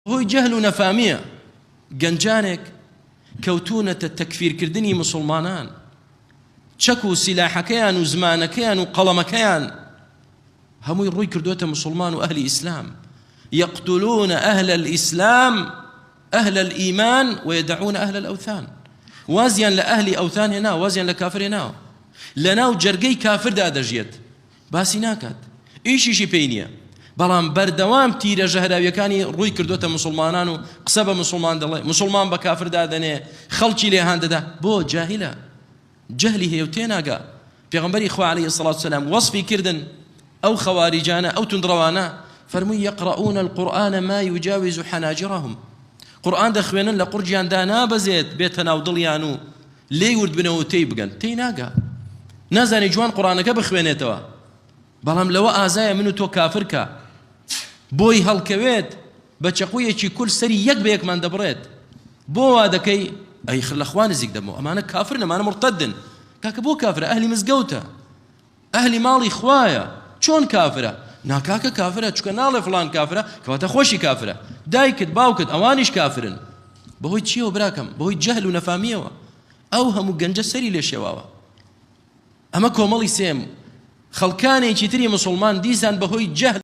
هۆی جەهل و نەفامیە گەنجانێک کەوتونەتە تەکفیرکردنی موسڵمانان چەک و سیلاحەکەیان و زمانەکەیان و قەڵەمەکەیان هەمووی ڕووی کردوتە مسلمان و ئەهلی ئیسلام يقتلون أهل الإسلام أهل الإيمان ويدعون أهل الأوثان وازیان لە ئەهلی ئەوثان هێنا وازیان لە کافر هێناوە لەناو جەرگەی کافردا دەژیێت باسی ناکات ئیشیشی پێی نییە بەڵام بەردەوام تیرە ژەهراویەکانی ڕووی کردوتە مسلمانان و قسە بە مسلمان دەڵێ مسلمان بە کافر دادەنێ خەڵکی لێ هان دەدا بۆ جاهلە جەهلی هەیە و تێناگا پێغەمبەری خوا عەلەیهی سڵات وسلام وەصفی کردن ئەو خەواریجانە ئەو توندڕەوانە فەرمووی یقرؤون القرآن ما يجاوز حناجرهم قورئان دەخوێنن لە قورگیاندا نابەزێت بێتە ناو دڵیان و لێی ورد بنەوە و تێی بگەن تێی ناگا نازانێ جوان قورئانەکە بخوێنێتەوە بەڵام لەوە ئازایە من و تۆ کافر کە بۆی هەڵکەوێت بە چەقوویەکی کول سەری یەک بە یەکمان دەبڕێت بۆ وا دەکەی ئەی لە خوا نزیک دەبمەوە ئەمانە کافرن ئەمانە مرتدن کاکە بۆ کافرە ئەهلی مزگەوتە ئەهلی ماڵی خوایە چۆن کافرە؟ نا کاکە کافرە چونکە ناڵێ فڵان کافرە کەواتە خۆشی کافرە دایکت باوکت ئەوانیش کافرن بەهۆی چیەوە براکەم بەهۆی جەهل و نەفامیەوە ئەو هەموو گەنجە سەری لێ شێواوە ئەمە کۆمەڵی سێم خەڵکانێکی تری مسلمان دیسان بەهۆی جەهل.